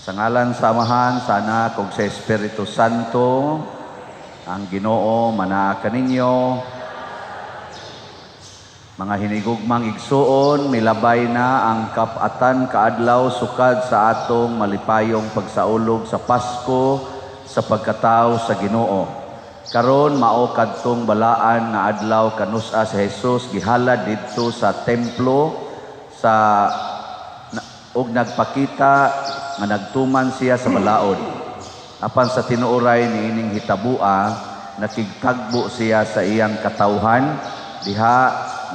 Sa ngalan sa Amahan, sa Anak, ug sa Espiritu Santo, ang Ginoo manaa kaninyo. Mga hinigugmang igsuon, milabay na ang kap-atan kaadlaw sukad sa atong malipayong pagsaulog sa Pasko sa pagkatao sa Ginoo. Karon mao kadtong balaan nga adlaw kanus-a si Jesus gihalad didto sa templo sa og nagpakita nga nagtuman siya sa balaod. Apan sa tinuoray niining hitabua, nakigtagbo siya sa iyang katawhan diha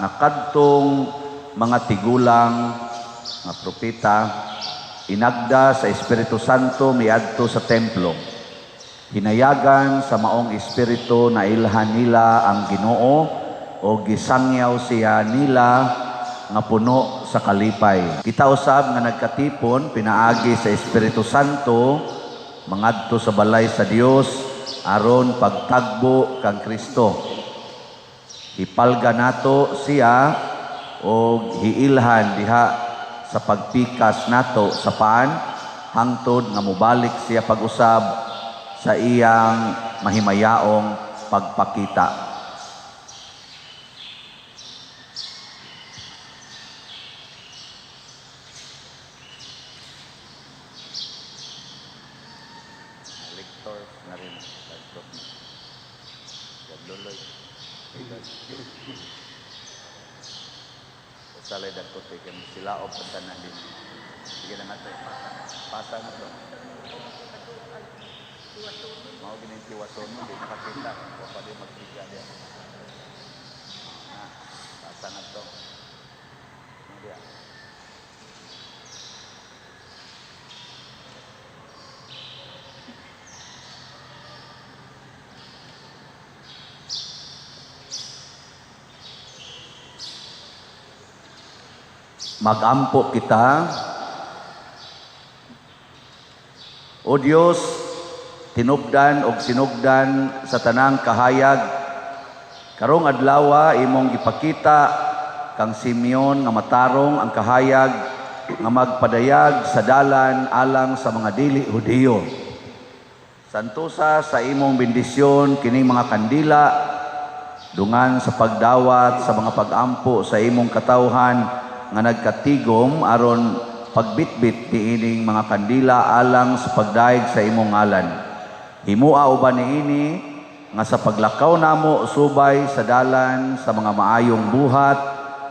nga kadtong mga tigulang nga propeta inagda sa Espiritu Santo miadto sa templo. Hinayagan sa maong espiritu na ilhan nila ang Ginoo o gisangyaw siya nila nga puno sa kalipay. Kita usab nga nagkatipon pinaagi sa Espiritu Santo mangadto sa balay sa Dios aron pagtagbo kang Kristo. Ipalga nato siya og hiilhan diha sa pagpikas nato sa paan hangtod nga mobalik siya pag-usab sa iyang mahimayaong pagpakita. Lectors na rin. Duloy. Usalay dagko kay sila og tanan din. Sige na nga to, pasa. Pasa na to. Mao gini tiwason mo, di nakakita. Wa pa di magsiga diya. Na, pasa na to. Ano diya? Magampo kita. O Dios, tinubdan og sinugdan sa tanang kahayag, karong adlawa imong gipakita kang Simeon nga matarong ang kahayag nga magpadayag sa dalan alang sa mga dili Hudiyo. Santosa sa imong bendisyon kining mga kandila, dungan sa pagdawat sa mga pagampo sa imong katawhan nga nagkatigom aron pagbitbit niining mga kandila alang sa pagdayeg sa imong ngalan. Himua uban niini nga sa paglakaw namo subay sa dalan sa mga maayong buhat,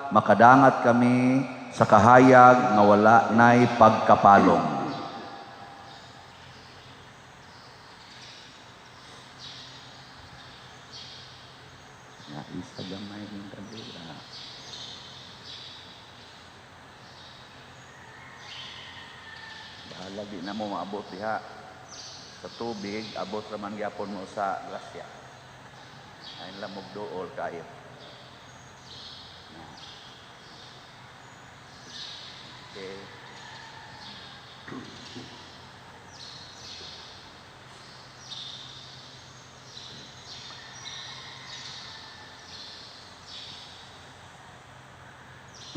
makadangat kami sa kahayag nga wala nay pagkapalong. Nga isa gamay ng kandila. Bahala di na mo maabot diha sa tubig, abot raman gyapon mo sa grasya. Ayon lang mugduol kayo. Okay.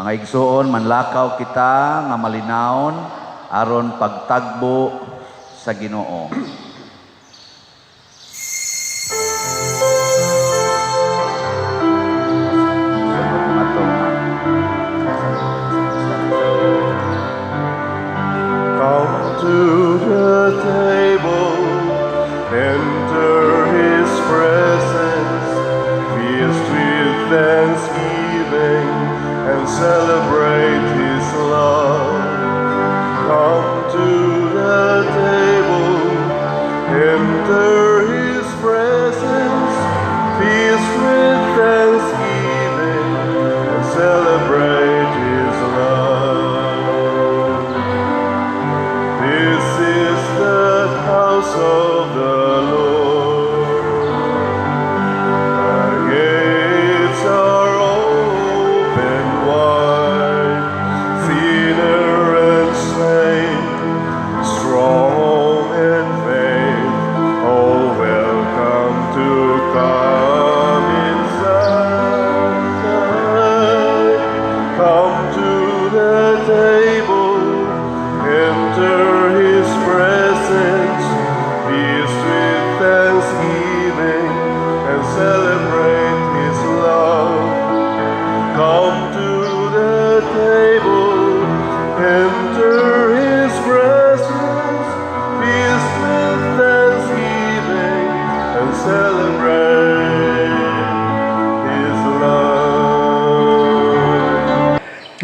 Mga igsuon, manlakaw kita nga malinawon aron pagtagbo sa Ginoo. Come to the table, enter his presence, feast with thanksgiving and celebrate his love. Come to the table, enter his presence, feast with thanksgiving and celebrate his love. This is the house of the Lord. The gates are open wide.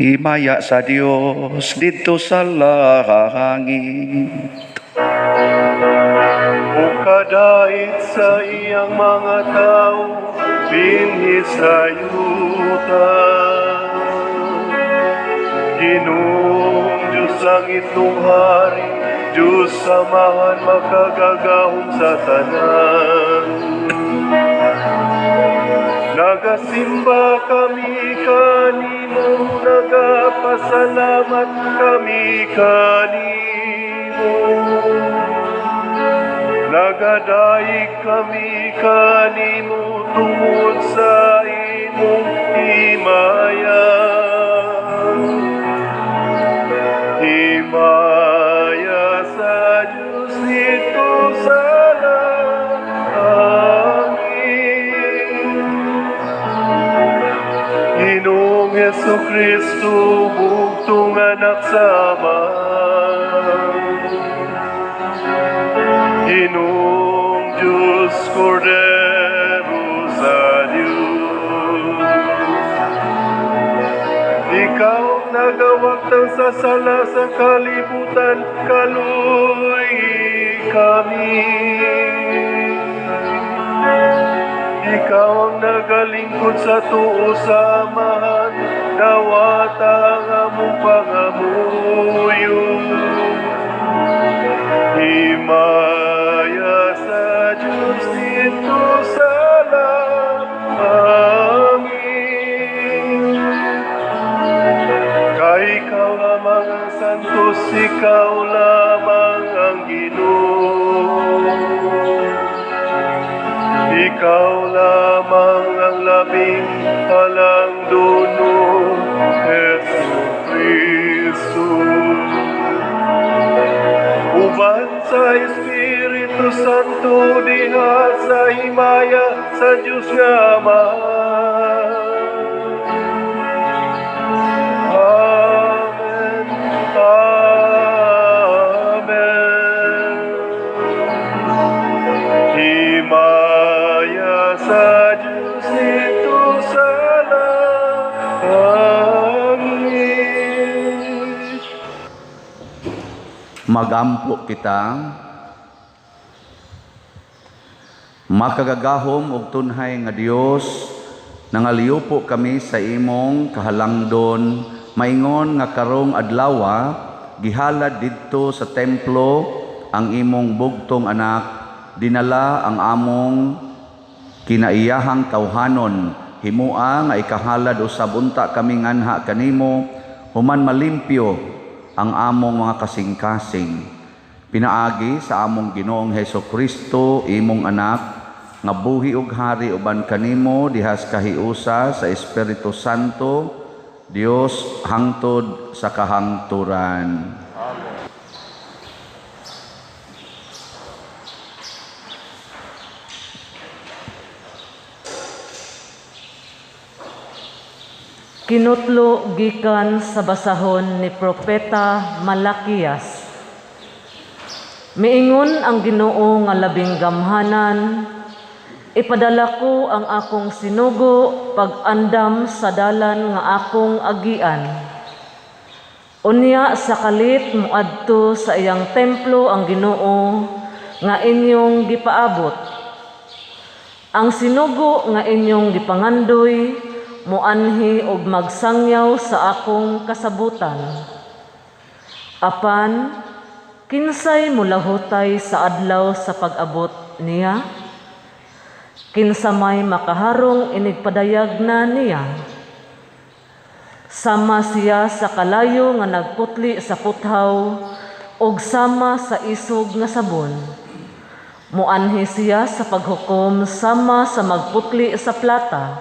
Himaya sa Dios didto sa langit. Ug kadait sa iyang mga tao dinhi sa yuta. Ginoong Diyos, langitnong hari, Diyos Amahan, makagagahom sa tanan. Nagasimba kami kanimo, nagapasalamat kami kanimo. Nagadayeg kami kanimo tungod sa imong himaya. Himaya sa Diyos didto sa langit. Ginoong Hesu Kristo, bugtong anak sa Amahan. Ginoong Diyos, Kordero sa Diyos. Ikaw nagawagtang sa sala sa kalibutan, kaluy-i kami. Ikaw ang nagalingkod sa tuo sa Amahan, dawata ang among pangamuyo. Himaya sa Diyos didto sa langit. Kay ikaw lamang ang santos, ikaw lamang ang Ginoo. Ikaw lamang ang labing halangdonong, Hesu Kristo. Uban sa Espiritu Santo diha sa himaya sa Diyos nga Ama. Amen. Amen. Himaya sa Diyos didto sa langit. Magampo kita. Makagagahom og tunhay nga Dios, nangaliupo kami sa imong kahalangdon, maingon nga karong adlawa gihalad didto sa templo ang imong bugtong anak, dinala ang among kinaiyahang tawhanon, himua nga ikahalad usab unta kami nganha kanimo, human malimpyo ang among mga kasing-kasing. Pinaagi sa among Ginoong Heso Kristo, imong anak, nga buhi ug hari uban kanimo dihas kahiusa sa Espiritu Santo, Dios hangtod sa kahangturan. Amen. Kinutlo gikan sa basahon ni Propeta Malakias. Miingon ang Ginoo nga labing gamhanan, ipadala ko ang akong sinugo pag-andam sa dalan nga akong agian. Unya sa kalit moadto sa iyang templo ang Ginoo nga inyong gipaabot. Ang sinugo nga inyong gipangandoy moanhi og magsangyaw sa akong kasabutan. Apan kinsay mulahutay sa adlaw sa pag-abot niya? Kinsa may makaharong inigpadayag na niya? Sama siya sa kalayo nga nagputli sa puthaw ug sama sa isog nga sabon. Muanhi siya sa paghukom sama sa magputli sa plata.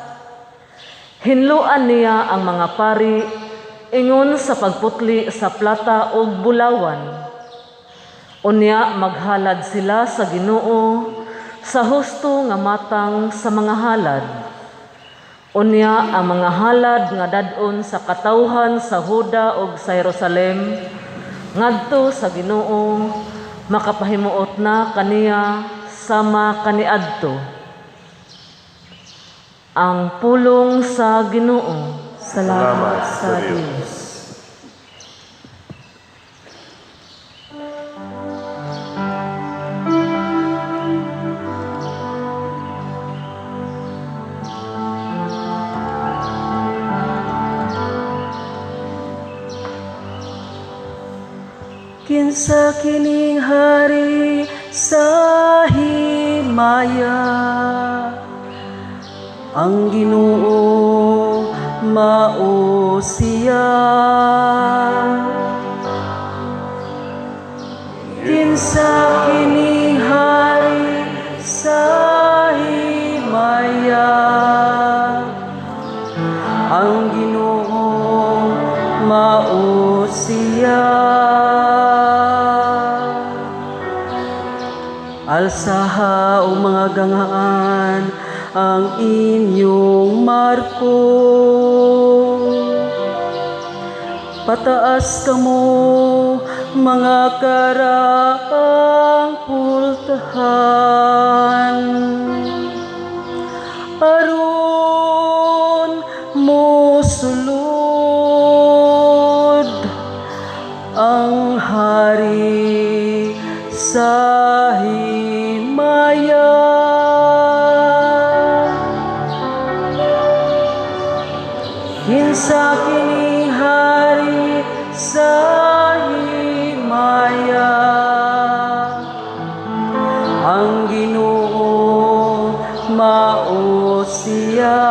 Hinluan niya ang mga pari ingon sa pagputli sa plata ug bulawan. Unya maghalad sila sa Ginoo sa husto nga matang sa mga halad. Unya ang mga halad nga dad-on sa katawhan sa Huda ug sa Jerusalem ngadto sa Ginoo makapahimuot na kaniya sama kaniadto. Ang pulong sa Ginoo. Salamat sa Dios. Kinsa kining hari sa himaya? Ang Ginoo, mao siya. Kinsa kining hari sa himaya? Ang Ginoo, mao siya. Alsaha, o mga gangaan, ang inyong marko. Pataas kamo, mga karaang pultahan, aron mosulod ang hari sa himaya. Kinsa kining hari sa himaya? Ang Ginoo, mao siya.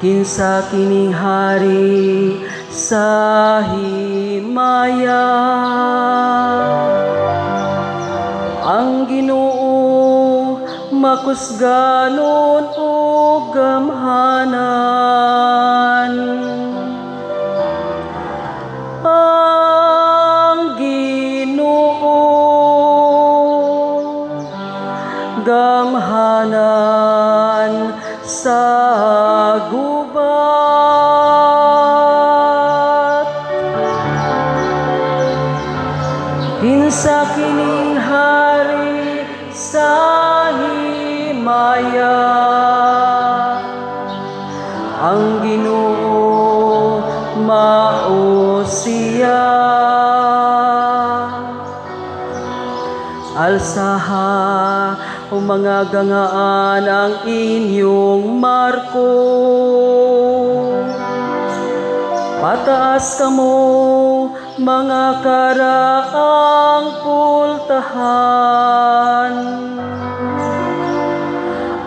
Kinsa kining hari sa himaya? Ang Ginoo, makusganon ug gamhanan. Ang Ginoo, gamhanan sa gubat. Kinsa kining hari sa himaya? Ang Ginoo, mao siya. Alsaha, o mga gangaan, ang inyong marko. Pataas kamo, mga karaang pultahan,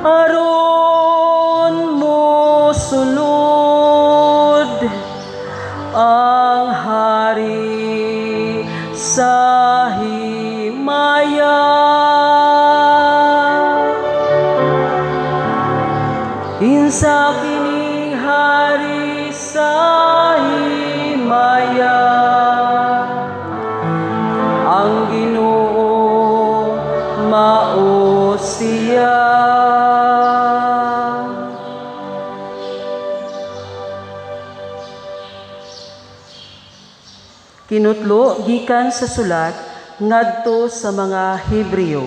aron mosulod ang hari sa himaya. Kinsa kining hari sa himaya? Ang Ginoo, mao siya. Kinutlo gikan sa sulat ngadto sa mga Hebreo.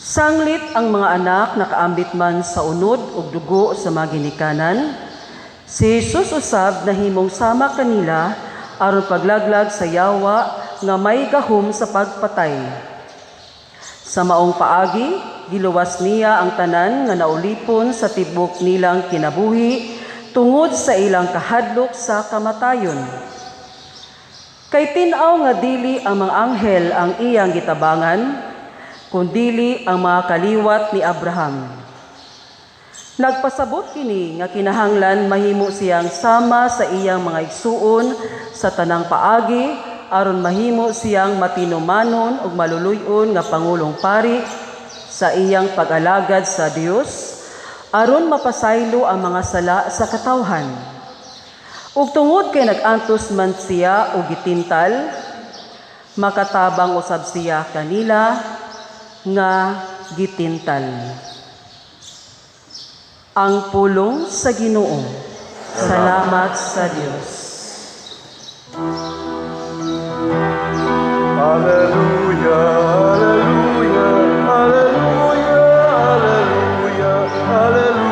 Sanglit ang mga anak nakaambit man sa unod ug dugo sa mga ginikanan, si Jesus usab nahimong sama kanila aron paglaglag sa yawa nga may gahom sa pagpatay. Sa maong paagi, giluwas niya ang tanan nga naulipon sa tibok nilang kinabuhi tungod sa ilang kahadlok sa kamatayon. Kay tin-aw nga dili ang mga anghel ang iyang gitabangan, kundili ang mga kaliwat ni Abraham. Nagpasabot kini nga kinahanglan mahimo siyang sama sa iyang mga igsuon sa tanang paagi aron mahimo siyang matinumanon ug maluluy-on nga pangulong pari sa iyang pag-alagad sa Dios aron mapasaylo ang mga sala sa katawhan. Ug tungod kay nag-antos man siya og gitintal, makatabang usab siya kanila nga gitintal. Ang pulong sa Ginoo. Salamat sa Dios. Alleluia, alleluia, alleluia, alleluia, alleluia.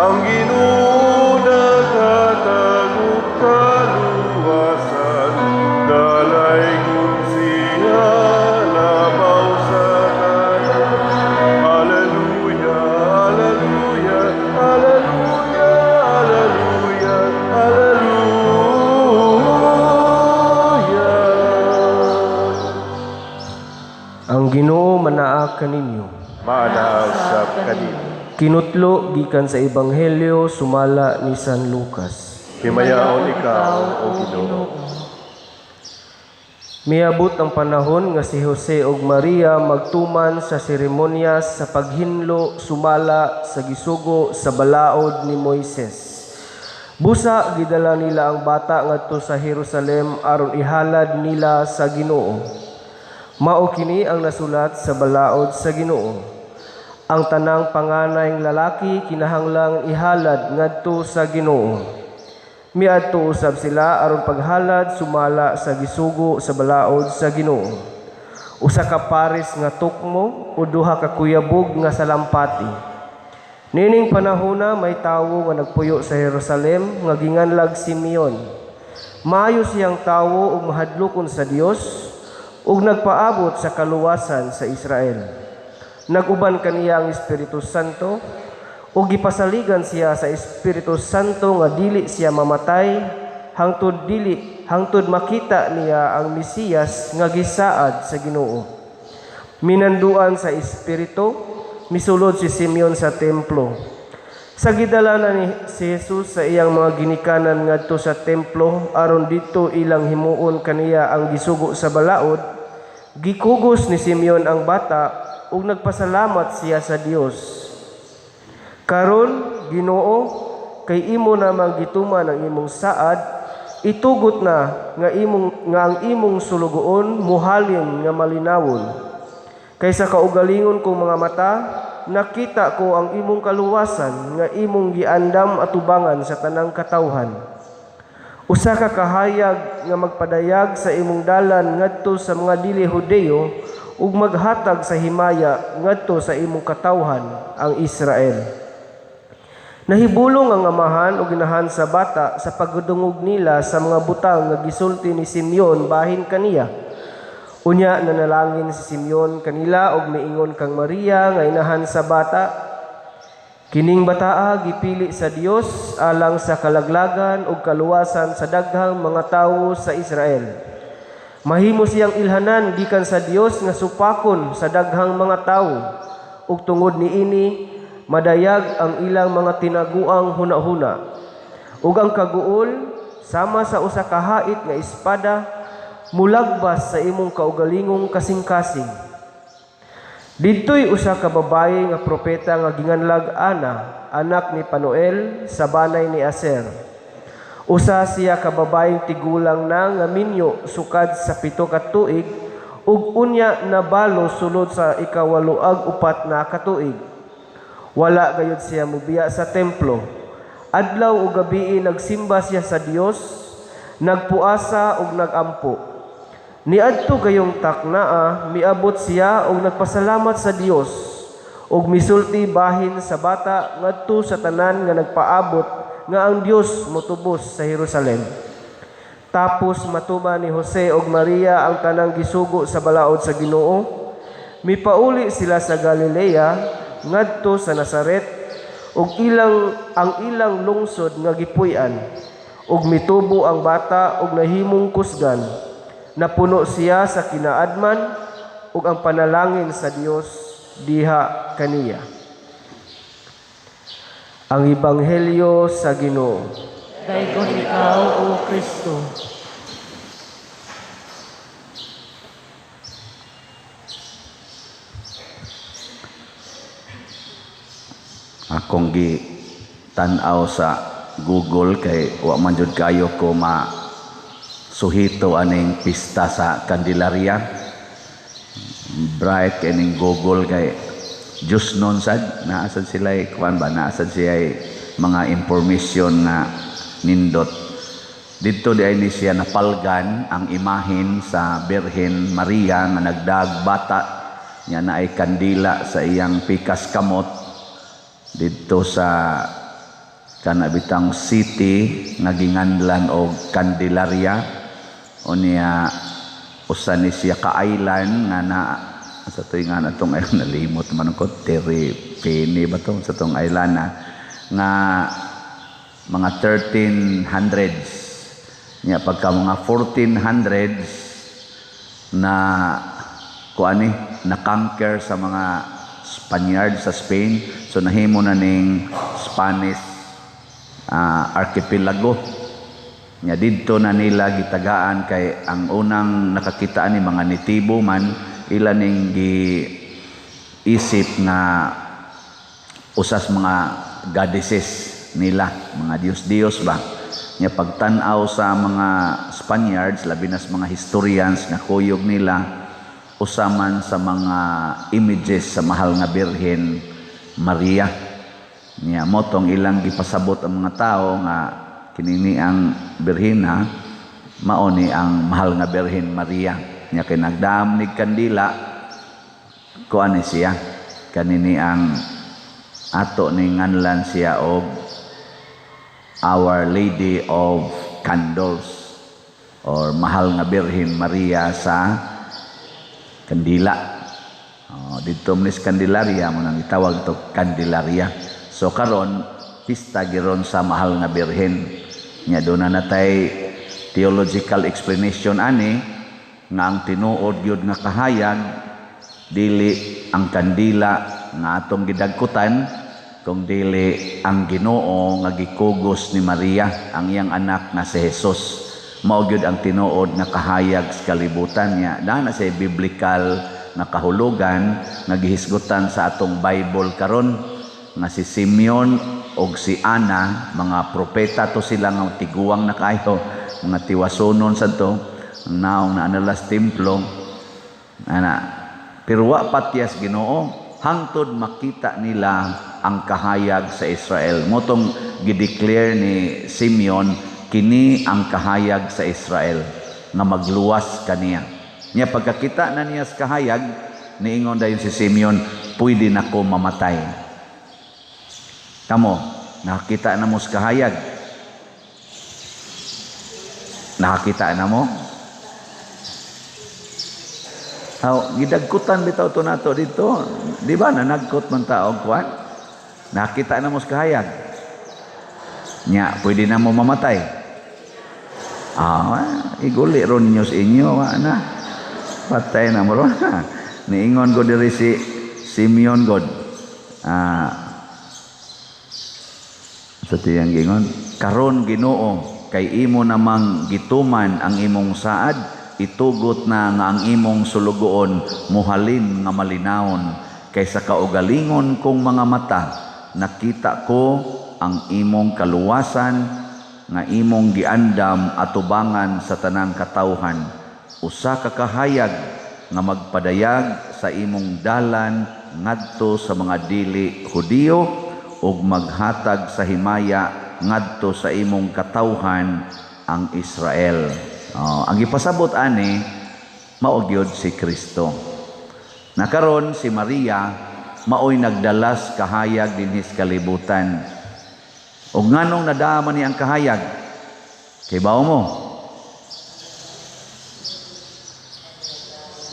Ang Ginoo naghatag og kaluwasan, dalaygon siya labaw sa tanan. Alleluia, alleluia. kaninyo. Maanaa usab kanimo. Kinutlo gikan sa Ebanghelyo sumala ni San Lucas. Himayaon ikaw, O Ginoo. Miabot ang panahon nga si Jose ug Maria magtuman sa seremonya sa paghinlo sumala sa gisugo sa balaod ni Moises. Busa gidala nila ang bata ngadto sa Jerusalem aron ihalad nila sa Ginoo. Mao kini ang nasulat sa balaod sa Ginoo. Ang tanang panganay lalaki kinahanglang ihalad ngadto sa Ginoo. Miadto usab sila aron paghalad sumala sa gisugo sa balaod sa Ginoo. Usa ka pares nga tukmo o duha ka kuyabog nga salampati. Niining panahona may tawo nga nagpuyo sa Jerusalem nga ginganlag Simeon. Maayo siyang tawo ug mahadlokon sa Dios ug nagpaabot sa kaluwasan sa Israel. Nag-uban kaniya ang Espiritu Santo ug gipasaligan siya sa Espiritu Santo nga dili siya mamatay hangtod makita niya ang Mesiyas nga gisaad sa Ginoo. Minanduan sa Espiritu, misulod si Simeon sa templo. Sa gidala na ni si Jesus sa iyang mga ginikanan ngadto sa templo aron didto ilang himuon kaniya ang gisugo sa balaod, gikugos ni Simeon ang bata ug nagpasalamat siya sa Dios. Karon, Ginoo, kay imo namang gituman ang imong saad, itugot na nga ang imong sulugoon muhalin nga malinawon. Kay sa kaugalingon kong mga mata, nakita ko ang imong kaluwasan nga imong giandam atubangan sa tanang katawhan. Usa ka kahayag nga magpadayag sa imong dalan ngadto sa mga dili Hudeyo ug maghatag sa himaya ngadto sa imong katawhan ang Israel. Nahibulong ang amahan ug inahan sa bata sa pagdungog nila sa mga butang nga gisulti ni Simeon bahin kaniya. Unya nanalangin si Simeon kanila ug miingon kang Maria nga inahan sa bata, kining bataa gipili sa Dios alang sa kalaglagan ug kaluwasan sa daghang mga tawo sa Israel. Mahimo siyang ilhanan gikan sa Dios nga supakon sa daghang mga tawo ug tungod niini madayag ang ilang mga tinaguang hunahuna. Ug ang kaguol sama sa usa ka hait nga espada mulagbas sa imong kaugalingong kasing-kasing. Didtoy usa ka babaye nga propeta nga ginganlag Ana, anak ni Panuel, sa banay ni Aser. Usa siya ka babayeng tigulang na nga minyo sukad sa 7 ka tuig ug unya nabalo sulod sa 84 na katuig. Wala gayud siya mobiya sa templo. Adlaw ug gabii nagsimba siya sa Dios, nagpuasa ug nagampo. Niadto gayong taknaa, miabot siya og nagpasalamat sa Dios ug misulti bahin sa bata ngadto sa tanan nga nagpaabot nga ang Dios motubos sa Jerusalem. Tapos matuman ni Jose ug Maria ang tanang gisugo sa balaod sa Ginoo, mipauli sila sa Galilea ngadto sa Nazaret ug ang ilang lungsod nga gipuy-an. Ug mitubo ang bata ug nahimong kusgan. Napuno siya sa kinaadman ug ang panalangin sa Dios diha kaniya. Ang Ebanghelyo sa Ginoo. Daygon ikaw, O Kristo. Akong gi-tan-aw sa Google kay wa man jud kayo ko ma suhito aning pista sa Candelaria. Bright kining Google kay Diyos nun sad naasad sila kuan ba naasad siya mga information nga nindot. Didto di ay ni siya napalgan ang imahin sa Birhen Maria nga nagdag bata niya na ay kandila sa iyang pikas kamot didto sa kanabitang city nga ginganlan og Candelaria. Unya usa ni siya ka island nga na sa tuig nga natong ay nalimot man ko Terepene ba to sa tong island na nga mga 1300s nya pagka mga 1400s na Kuani na-conquer sa mga Spaniard sa Spain, so nahimo na ning Spanish archipelago. Nya didto na nila gitagaan kay ang unang nakakita ni mga nitibo man, ila ning giisip nga usas mga goddesses nila, mga Diyos-Diyos ba. Nya pagtan-aw sa mga Spaniards, labi na sa mga historians nga kuyog nila, usa man sa mga images sa Mahal nga Birhen Maria. Nya motong ilang gipasabot ang mga tao nga kinini ang Birhina mao ni ang Mahal nga Birhen Maria. Nya kay nagdam nig kandila, kuan ni siya, kanini ang ato ni nganlan siya og Our Lady of Candles or Mahal nga Birhen Maria sa kandila. Oh, dito man is Candelaria, mo nang gitawag to Candelaria. So karon pista giron sa Mahal nga Birhen. Nya doon na natay theological explanation ani nga ang tinuod gyud nga kahayag dili ang kandila nga atong gidagkutan, kung dili ang Ginoo nga gikugos ni Maria, ang iyang anak nga si Jesus. Mao gyud ang tinuod nga kahayag sa kalibutan niya. Naa na sa biblical nga kahulugan nga gihisgutan sa atong Bible karon nga si Simeon og si Ana, mga propeta to sila nga tiguang na kayo, mga tiwasonon sa to, ang naong na analas templo ana, pero wa patyas Ginoo hangtod makita nila ang kahayag sa Israel. Motong gideclare ni Simeon, kini ang kahayag sa Israel nga magluwas kaniya. Nya pagkakita na niya sa kahayag, niingon dayon si Simeon, "Pwede na ko mamatay." Kamo, nakakita na mo sa kahayag? Nakakita na mo? How, gidagkutan bitaw to nato dito. Di ba nanagkot man ta og kuan? Nakita na mo sa kahayag. Nya, pwede na mo mamatay. Iguli ron ninyo sa inyo, wa na. Patay na mo ron. Niingon ko diri si Simeon God. Sa tiyang gingon, "Karon Ginoo, kay imo namang gituman ang imong saad, itugot na nga ang imong sulugoon muhalin nga malinawon, kay sa kaugalingon kong mga mata nakita ko ang imong kaluwasan nga imong giandam atubangan sa tanang katawhan, usa ka kahayag nga magpadayag sa imong dalan ngadto sa mga dili Hudiyo ug maghatag sa himaya ngadto sa imong katawhan ang Israel." Oh, ang gipasabot ani mao gyud si Kristo. Nakaron si Maria maoy nagdalas kahayag dinhi sa kalibutan. Ug nganong nadama ni ang kahayag? Kay bawo mo.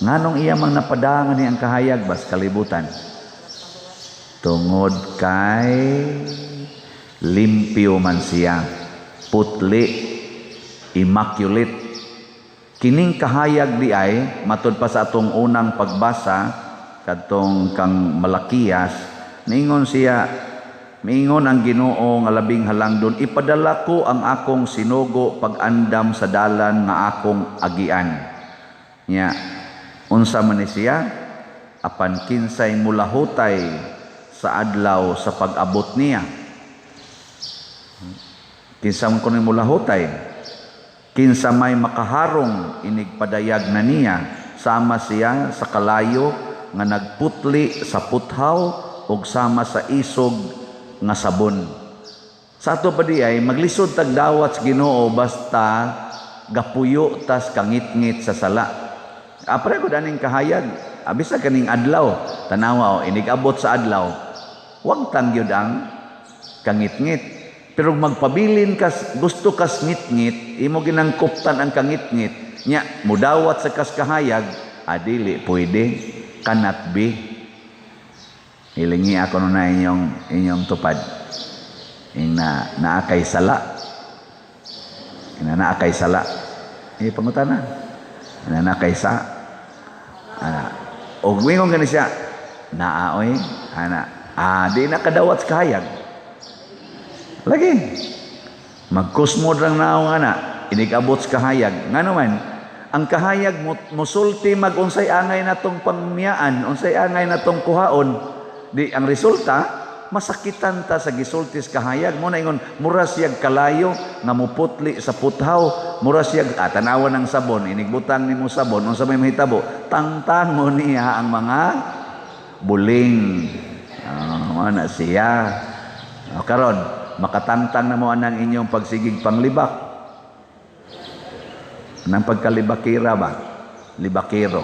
Nganong iya mang napadangan ni ang kahayag bas kalibutan? Tungod kay limpyo man siya, putli, immaculate. Kining kahayag di ay matud pa sa atong unang pagbasa kadtong kang Malakiyas, niingon siya, miingon ang Ginoo nga labing halangdon, ipadala ko ang akong sinugo pag-andam sa dalan nga akong agian. Nya unsa man ni siya? Apan kinsay mulahutay sa adlaw sa pag-abot niya. Kinsa man kuno mulahutay? Kinsa may makaharong inigpadayag na niya, sama siya sa kalayo nga nagputli sa puthaw ug sama sa isog nga sabon. Sa ato pa di ay maglisod tag dawat sa Ginoo basta gapuyo tas kangitngit sa sala. Apre ko daning kahayag, abisa kaning adlaw, tanawa o inig-abot sa adlaw, wag tangyod ang kangitngit. Pero magpabilin kas gusto kas ngitngit, imo ginangkuptan ang kangitngit, nya mudawat sa kas kahayag, adili pwede, cannot be. Hilingi ako na inyong tupad. Ing na naa kay sala. Ina naa kay sala. Pangutana. Ina naa kay sa. Og wingon gani siya, naa oy, ana. Ah, di na kadawat sa kahayag. Lagi. Magkusmod lang naong ana, inig-abot sa kahayag. Ngano man, ang kahayag musulti mag unsay angay natong pangmiyaan, unsay angay natong kuhaon. Di ang resulta, masakitan ta sa gisulti sa kahayag. Mo na ingon, mura siyag kalayo nga muputli sa puthaw, mura siyag tanawan ng sabon, inigbutang nimo sabon, unsa may mahitabo? Tangtangon niya ang mga buling. Mo na siya. O, karon makatangtang na mo anang inyong pagsigig panglibak. Nang pagkalibakira ba? Libakiro.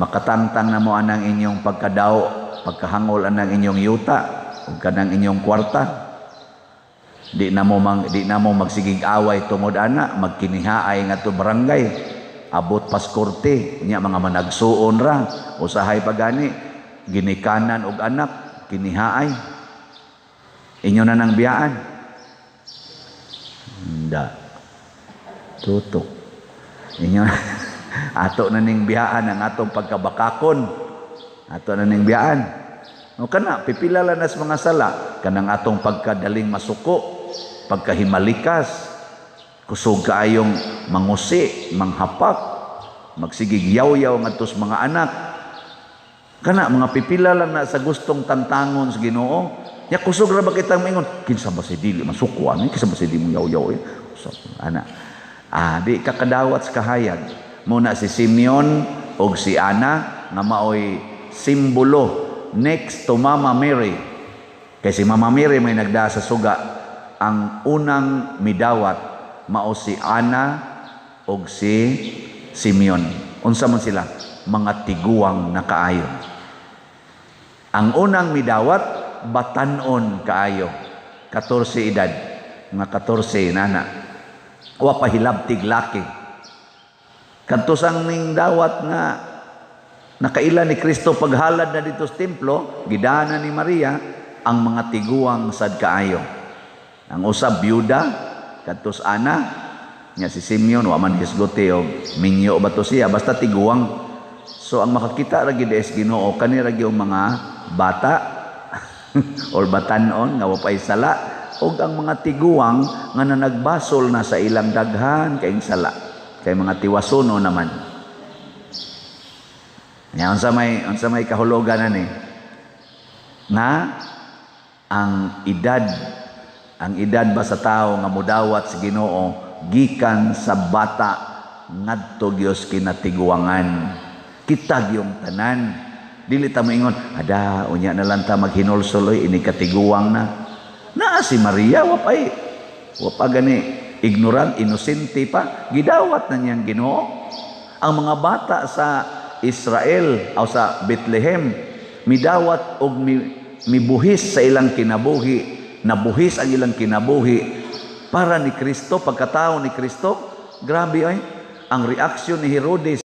Makatangtang na mo anang inyong pagkadaw, pagkahangol anang inyong yuta, ug kanang inyong kwarta. Di na mo magsigig away tungod ana, magkinihaay ngadto barangay. Abot pas korte, nya mga managsuon ra, usahay pa gani ginikanan og anak, kinihaay. Inyo na nang biyaan. Hindi. Tutok. Inyo ato na ning biyaan ang atong pagkabakakon. Ato na ning biyaan. O kana, pipila lang nas mga sala. Kanang atong pagkadaling masuko, pagkahimalikas, kusog kaayong mangusi, manghapak, magsigig yaw-yaw ngadto sa mga anak. Kana mga pipila lang na sa gustong tantangon sa Ginoo. Nya kusog ra ba kitang maingon, kinsa ba si dili masuko ani, kinsa ba si di mo yaw-yaw eh? So, ana. Ah, di ka kadawat sa kahayag. Muna si Simeon og si Ana nga maoy simbolo next to Mama Mary. Kay si Mama Mary may nagdaa sa suga. Ang unang midawat mao si Ana og si Simeon. Unsa man sila? Mga tiguang na kaayo. Ang unang midawat batanon kaayo. 14 edad. Mga 14 nana. Wa pa hilabtig laki. Kadto sang ning dawat nga nakaila ni Kristo paghalad na dito sa templo, gidana ni Maria ang mga tiguang sad kaayo. Ang usa byuda kadto sa Ana, nya si Simeon wa man hisguti og minyo ba to siya, basta tiguang. So ang makakita ra gid is Ginoo kani ra gyud mga bata or batanon nga wa pay sala, og ang mga tiguang nga nanagbasol na sa ilang daghan kaing sala, kay mga tiwasono naman. Nya unsa may kahulugan ani? Nga ang edad ba sa tawo nga mudawat sa Ginoo gikan sa bata ngadto gyud kinatiguangan. Kita gyung tanan. Dili ta moingon, ada unya na lang ta maghinulsol oy ini katiguang na. Naa si Maria wa pa gani ignorant, inosente pa, gidawat na niyang Ginoo. Ang mga bata sa Israel o sa Bethlehem midawat og mibuhis sa ilang kinabuhi, nabuhis ang ilang kinabuhi para ni Kristo, pagkatao ni Kristo. Grabe ay ang reaksyon ni Herodes,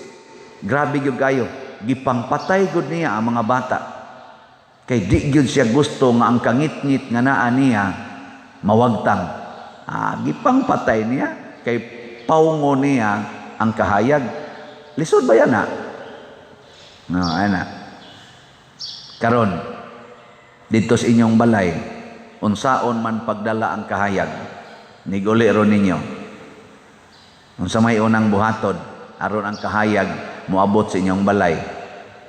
grabe gyud kayo, gipangpatay gud niya ang mga bata. Kay di gyud siya gusto nga ang kangitngit nga naa niya mawagtang. Ah, gipangpatay niya kay paungo niya ang kahayag. Lisod ba yan na? No, ana. Karon dito sa inyong balay, unsaon man pagdala ang kahayag, niguli ron ninyo. Unsa may unang buhaton aron ang kahayag moabot sa inyong balay?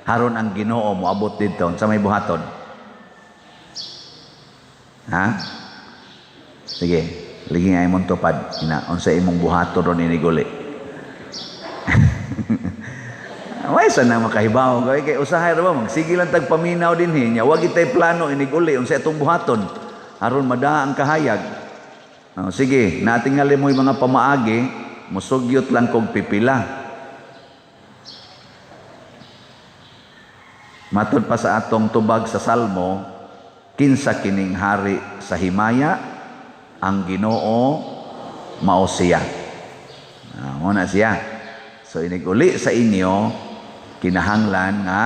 Aron ang Ginoo moabot didto, unsa may buhaton? Ha? Sige, ligi nga imong tupad. Ina, unsa imong buhaton ron iniguli? Way sana makahibaw kay kay usahay ra ba magsige lang tag paminaw dinhi nya wag itay plano iniguli unsa itong buhaton aron madaa ang kahayag. Oh, sige, natingali mo yung mga pamaagi, musugyot lang kog pipila. Matod pa sa atong tubag sa Salmo, kinsa kining hari sa himaya, ang Ginoo mao siya. Ah, mao na siya. So iniguli sa inyo, kinahanglan nga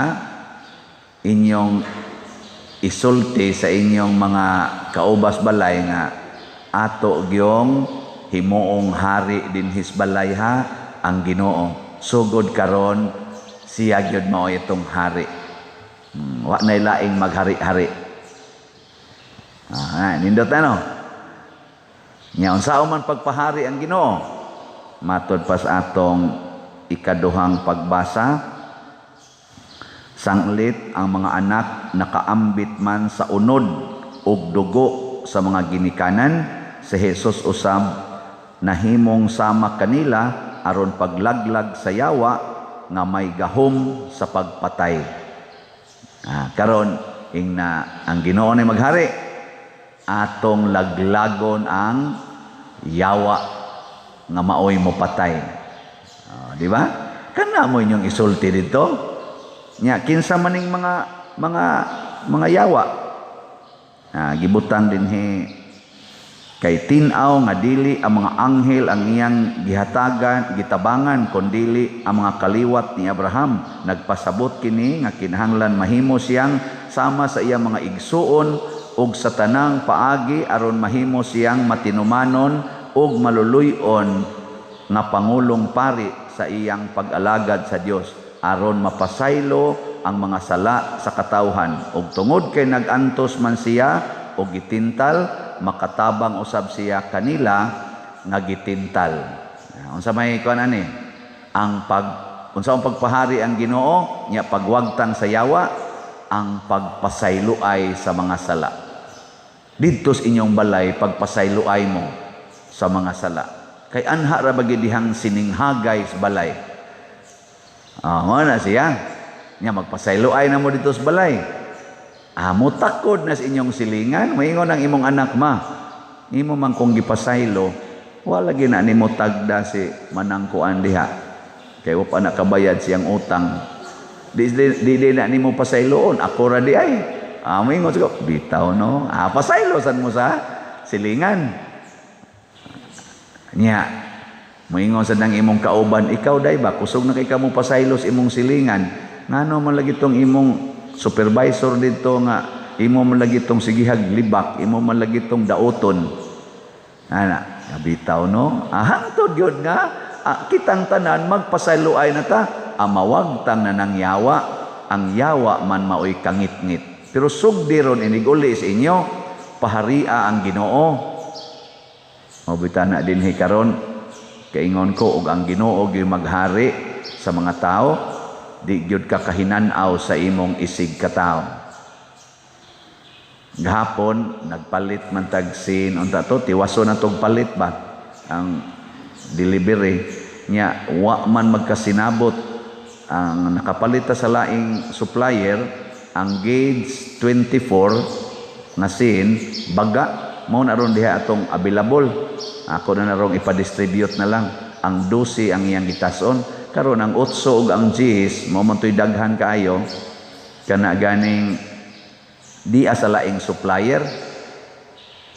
inyong isulti sa inyong mga kaubas balay nga ato gyong himuong hari dinhis balay ha ang Ginoo. Sugod karon Siya gyud mao itong hari. Wa nay laing maghari-hari. Ah, nindot ano? Nya unsaon man pagpahari ang Ginoo? Matod pa sa atong ikaduhang pagbasa, sanglit ang mga anak nakaambit man sa unod ug dugo sa mga ginikanan, si Jesus usab nahimong sama kanila aron paglaglag sa yawa nga may gahom sa pagpatay. Ah, karon ingna ang Ginoo ni maghari, atong laglagon ang yawa nga maoy mo patay. Ah, di ba? Kana mo inyong isulti dito. Nya kinsa maning mga yawa? Ah, gibutang dinhi kay tin-aw nga dili ang mga anghel ang iyang gihatagan, gitabangan, kundili ang mga kaliwat ni Abraham. Nagpasabot kini nga kinahanglan mahimo siyang sama sa iyang mga igsuon ug sa tanang paagi aron mahimo siyang matinumanon ug maluluy-on nga pangulong pari sa iyang pag-alagad sa Dios aron mapasaylo ang mga sala sa katawhan. Ug tungod kay nag-antos man siya og gitintal, makatabang usab siya kanila nga gitintal. Unsa may kuan ani? Ang pag unsa ang pagpahari ang Ginoo nya pagwagtang sa yawa, ang pagpasayloay sa mga sala. Didto sa inyong balay pagpasayloay mo sa mga sala. Kay anha ra ba gid dihang sininghagay sa balay. Ah, mao na siya. Nya magpasayloay na mo dito sa balay. Ah, mutakod na sa inyong silingan, maingon ang imong anak, "Ma, imo man kong gipasaylo, wala gyud na nimo tagda si manangkuan diha. Kay wa pa nakabayad siyang utang. Di na nimo pasayloon, ako ra di ay." Ah, maingon siya, "Bitaw no." Ah, pasaylo san mo sa silingan. Nya, moingon sa nang imong kauban, "Ikaw day ba, kusog na kay kamo pasaylo sa imong silingan. Ngano man lagi tong imong supervisor dito nga imo man lagi tong sigihag libak, imo man lagi tong dauton." Ana, bitaw no. Ah, hangtod gyud nga kitang tanan magpasayloay na ta, amawagtang na nang yawa, ang yawa man maoy kangitngit. Pero sugdi ron inig-uli sa inyo, paharia ang Ginoo. Mabita na dinhi karon, kaingon ko og ang Ginoo gyud maghari sa mga tao, di gyud ka kahinan-aw sa imong isig katawo. Gahapon nagpalit man tag sin unta to, tiwaso na tog palit ba ang delivery nya, wa man magkasinabot ang nakapalit ta sa laing supplier. Ang gauge 24 nga sin baga mao na ron diha atong available. Ako na narong ipa-distribute na lang ang 12 ang iyang gitason. Karon ang 8 ug ang 10 mao man to'y daghan kaayo, kana ganing di sa laing supplier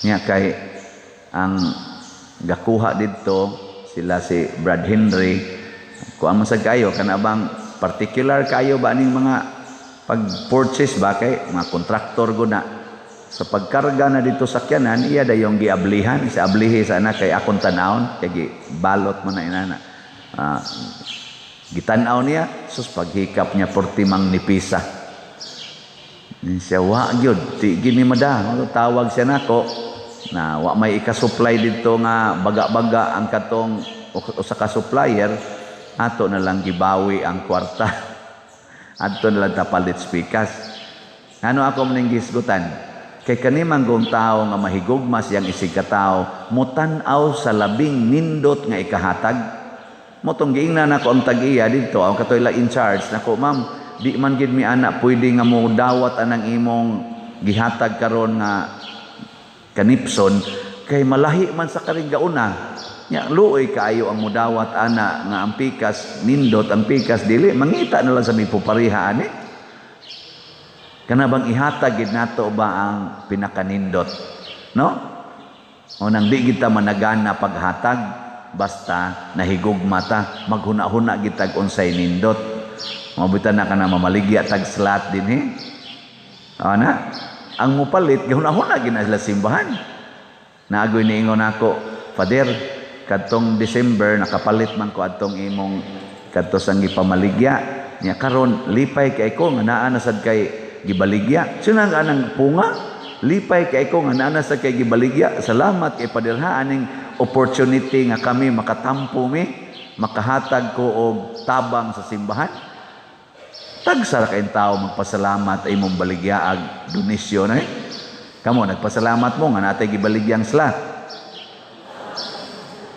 nya, kay ang gakuha didto sila si Brad Henry. Kuan man sad kayo, kana bang particular kayo ba ning mga pag-purchase ba, kay mga kontraktor gud na. Sa pagkarga na dito sa sakyanan, iya dayong giablihan sa ablihi sa anak kay akong tanawon kay gibalot mo na inana. Gitan-aw niya, sus, paghikap niya portimang nipisa. Siya, wa gyud ti gini mada. Tawag siya nako na wa may ika-supply didto nga baga-baga ang katong usa ka supplier, ato na lang gibawi ang kwarta. Adto na lang tapalit spikas. Ano ako maning gisgutan? Kay kani man gong tao nga mahigugma siyang isig katawo, mutan-aw sa labing nindot nga ikahatag. Motong giingnan nako ang tag-iya didto, ang katoy la in charge nako, "Ma'am, di man gid mi ana pwede nga mo dawat anang imong gihatag karon nga kanipson kay malahi man sa karinggauna." Nya luoy kaayo ang mudawat ana nga ang pikas nindot, ang pikas dili, mangita na lang sa mipupariha ani. Kana bang ihatag gid nato ba ang pinakanindot, no? O nang di kita managana paghatag, basta nahigugma ta, maghuna-huna gitag unsay nindot. Mabutan na ka na mamaligya tag slat din eh. Ana, ang mupalit gahuna-huna gid na sila simbahan. Naagoy niingon nako, "Father, kadtong December nakapalit man ko adtong imong kadto sang gipamaligya." Nya karon lipay kay ko nga naa na sad kay gibaligya. Sino ang anang punga? Lipay kay ko nga naa na sad kay gibaligya. Salamat kay Pader ha, aning opportunity nga kami makatampo mi, makahatag ko og tabang sa simbahan. Tagsa ra kayong tao magpasalamat ay imong baligyaag donasyon eh. Kamo nagpasalamat mo nga natay gibaligyang slot.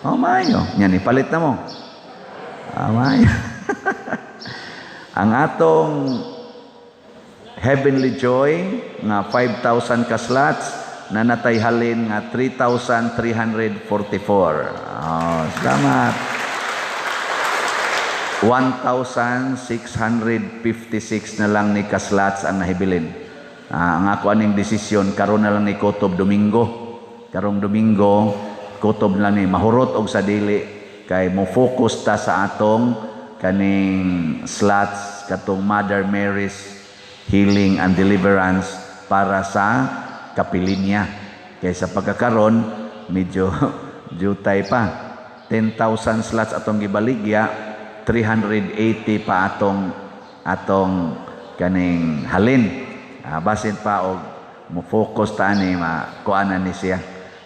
Oh, maayo. Nya ni palit na mo. Ah, maayo. Ang atong Heavenly Joy nga 5,000 ka slots na natay halin nga 3,344. Oh, salamat. 1,656 na lang ni ka slots ang nahibilin. Ang ako aning desisyon karon na lang ni kutob Domingo. Karong Domingo kutob na lang ni mahurot og sa dili kay mo focus ta sa atong kaning slots katong Mother Mary's Healing and Deliverance para sa kapilinya. Kay sa pagkakaron medyo jutay pa. 10,000 slots atong gibaligya, 380 pa atong atong kaning halin. Basin pa og mo focus ta ani makuan na ni siya.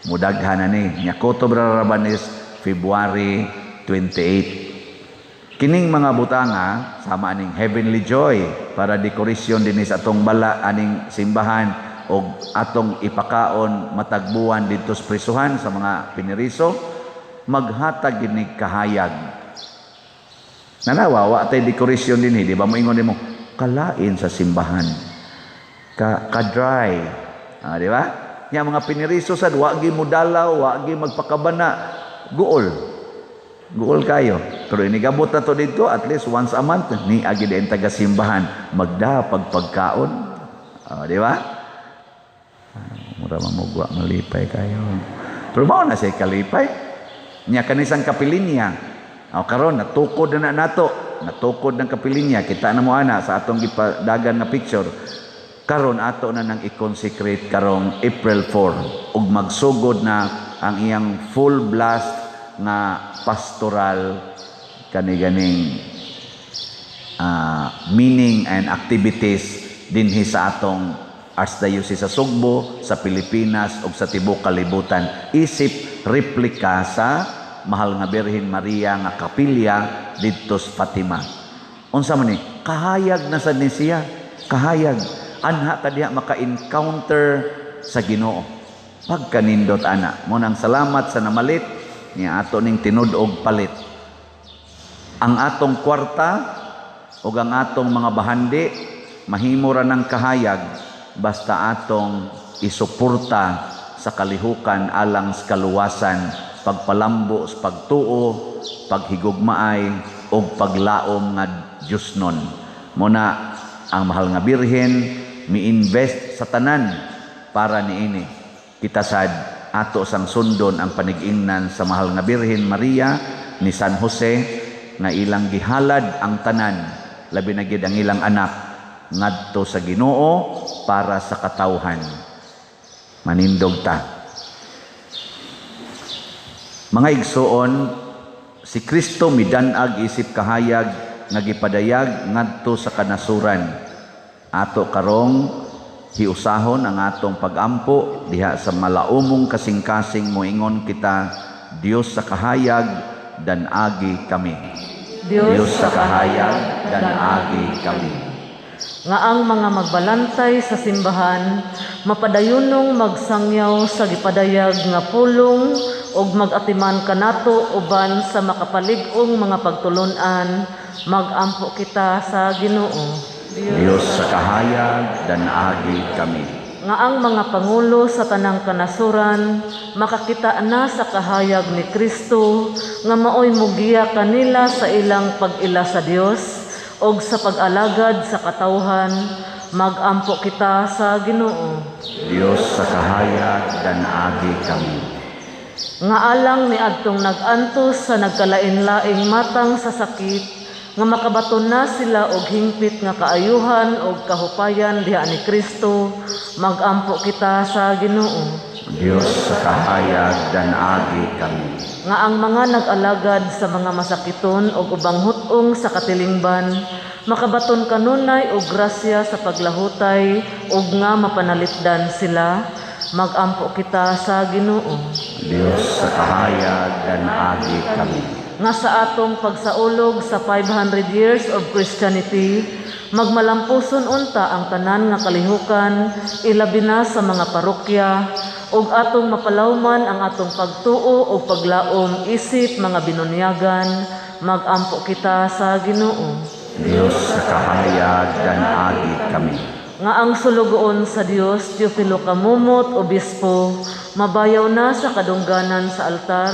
Mudaghan na ni. Nya kutob ra ra is February 28. Kining mga butanga sama aning Heavenly Joy para dekorasyon dinhi sa atong bala aning simbahan og atong ipakaon matagbuan didto sa prisuhan sa mga piniriso, maghatag gini kahayag. Nanawa wa tay dekorasyon dinhi, di ba moingon nimo kalain sa simbahan. Ka, ka dry. Di ba? Nya mga piniriso sad wa gi modalaw, wa gi magpakabana, guol. Guol kayo. Pero inigabot na to dito at least once a month ni agi din taga simbahan magda pagpagkaon. Di ba? Mura mamugwa malipay kayo. Pero mao na siya kalipay. Nya kanisang kapilinya. O karon natukod na nato. Natukod ng kapilinya. Kita na mo ana sa atong gipadagan nga picture. Karon ato na nang i-consecrate karong April 4 ug magsugod na ang iyang full blast nga pastoral kani-ganing meaning and activities dinhi sa atong Archdiocese sa Sugbo, sa Pilipinas ug sa tibuok kalibutan, isip replika sa Mahal nga Birhen Maria nga kapilya didto sa Fatima. Unsa man ni? Kahayag na sad ni siya. Kahayag. Anha ka diha maka-encounter sa Ginoo. Pagkanindot ana. Mo nang salamat sa namalit niya ato ning tinud-og palit. Ang atong kwarta ug ang atong mga bahandi mahimo ra ng kahayag basta atong isuporta sa kalihukan alang sa kaluwasan, pagpalambo sa pagtuo, paghigugmaay ug paglaom nga Diyosnon. Muna ang mahal nga Birhen mi-invest sa tanan para niini. Kita sad ato sang sundon ang panig-ingnan sa mahal nga Birhen Maria ni San Jose nga ilang gihalad ang tanan, labi na gid ang ilang anak ngadto sa Ginoo para sa katawhan. Manindog ta. Mga igsoon, si Kristo midan-ag isip kahayag nga gipadayag ngadto sa kanasuran. Ato karong hiusahon ang atong pagampo diha sa malaumong kasing-kasing moingon kita, Dios sa kahayag, dan agi kami. Dios Dios sa kahayag, dan agi kami. Nga ang mga magbalantay sa simbahan mapadayunong magsangyaw sa gipadayag nga pulong ug mag-atiman kanato uban sa makapalig-ong mga pagtulon-an, magampo kita sa Ginoo. Dios sa kahayag, dan agi kami. Nga ang mga pangulo sa tanang kanasuran makakita na sa kahayag ni Kristo nga maoy mugiya kanila sa ilang pag-ila sa Dios og sa pag-alagad sa katawhan, magampo kita sa Ginoo. Dios sa kahayag, dan agi kami. Nga alang ni adtong nag-antos sa nagkalain-laing matang sa sakit, nga makabaton na sila og hingpit nga kaayuhan og kahupayan diha ni Kristo, magampo kita sa Ginoo. Dios sa kahayag, dan agi kami. Nga ang mga nag-alagad sa mga masakiton og ubang hut-ong sa katilingban makabaton kanunay og grasya sa paglahutay ug nga mapanalipdan sila, magampo kita sa Ginoo. Dios sa kahayag agi kami. Nga sa atong pagsaulog sa 500 years of Christianity, magmalampuson unta ang tanan nga kalihukan, ilabi na sa mga parokya, ug atong mapalawman ang atong pagtuo ug paglaom isip mga binunyagan, magampo kita sa Ginoo. Dios sa kahayag agi kami. Nga ang sulugoon sa Dios, Teofilo Camomot, Obispo, mabayaw na sa kadungganan sa altar,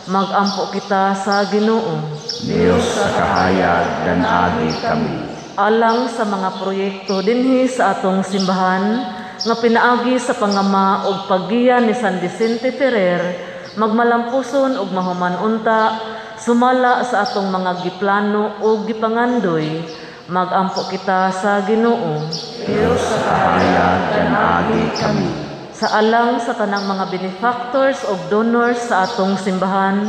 magampo kita sa Ginoo. Dios sa kahayag agi kami. Alang sa mga proyekto dinhi sa atong simbahan nga pinaagi sa pangama ug paggiya ni San Vicente Ferrer, magmalampuson ug mahuman unta sumala sa atong mga giplano ug gipangandoy, magampo kita sa Ginoo. Dios sa kahayag agi kami. Sa alang sa tanang mga benefactors ug donors sa atong simbahan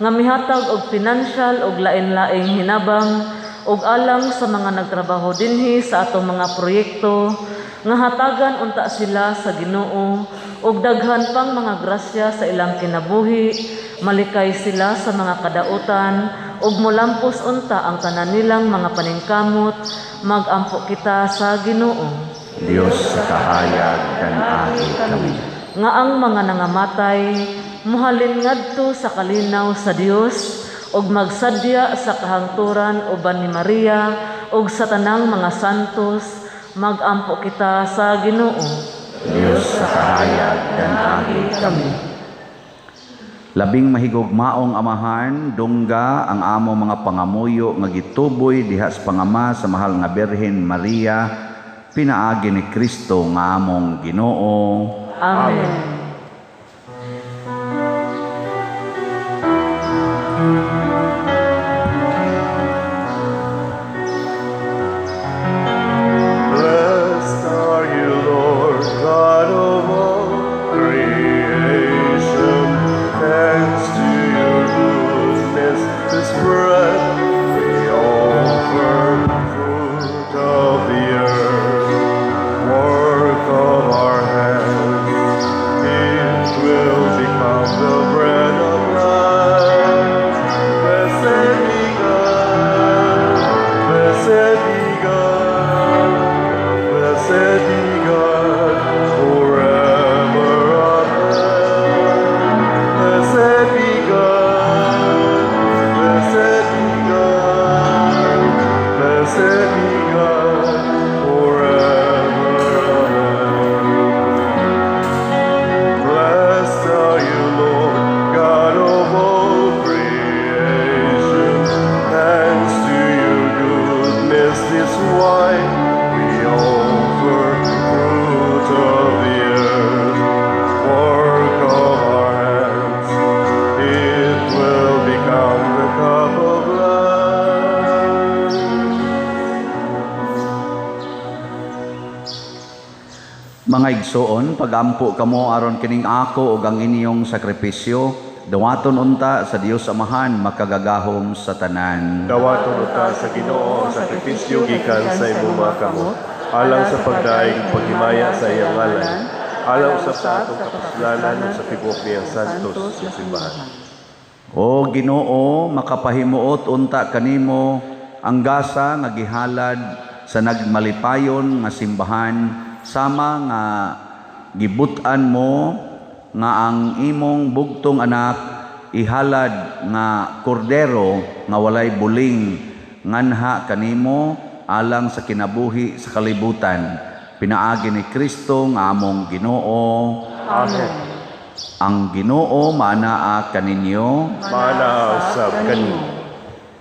nga mihatag og financial ug lain-laing hinabang, ug alang sa mga nagtrabaho dinhi sa atong mga proyekto nga hatagan unta sila sa Ginoo ug daghan pang mga grasya sa ilang kinabuhi, malikay sila sa mga kadautan ug molampos unta ang tanan nilang mga paningkamot, magampo kita sa Ginoo. Dios sa kahayag agi kami. Nga ang mga nangamatay mohalin ngadto sa kalinaw sa Dios ug magsadya sa kahangturan uban ni Maria ug sa tanang mga santos, magampo kita sa Ginoo. Dios sa kahayag agi kami. Labing mahigugmaong Amahan, dungga ang amo mga pangamuyo nga gituboy diha sa pangama sa mahal nga Birhen Maria, pinaagi ni Kristo nga among Ginoo. Amen. Blessed are you, Lord God of all creation. Thanks to your goodness, this bread we offer, fruit of the earth, work of our hands. It will become the bread of life. Blessed be God, blessed be God, blessed be God forever. Amen. Blessed be God, blessed be God, blessed be God forever. Amen. Blessed are you, Lord, God of all creation. Thanks to your goodness, this wine we offer, fruit of the earth, work of our hands. It will become the cup of life. Mga igsoon, pagampo kamo aron kining ako ug ang inyong sakripisyo, dawaton unta sa Dios Amahan makagagahom sa tanan. Dawaton unta sa Ginoo ang sakripisyo gikan sa imong mga kamot, alang sa pagdaig ug paghimaya sa iyang ngalan, alang usab sa atong kapuslanan ug sa tibuok niyang santos nga simbahan. O Ginoo, makapahimuot unta kanimo ang gasa nga gihalad sa nagmalipayon nga simbahan, sama nga gibut-an mo nga ang imong bugtong anak ihalad nga kordero nga walay buling nganha kanimo alang sa kinabuhi sa kalibutan, pinaagi ni Kristo nga among Ginoo. Amen. Ang Ginoo maanaa kaninyo, Maanaa usab kanimo.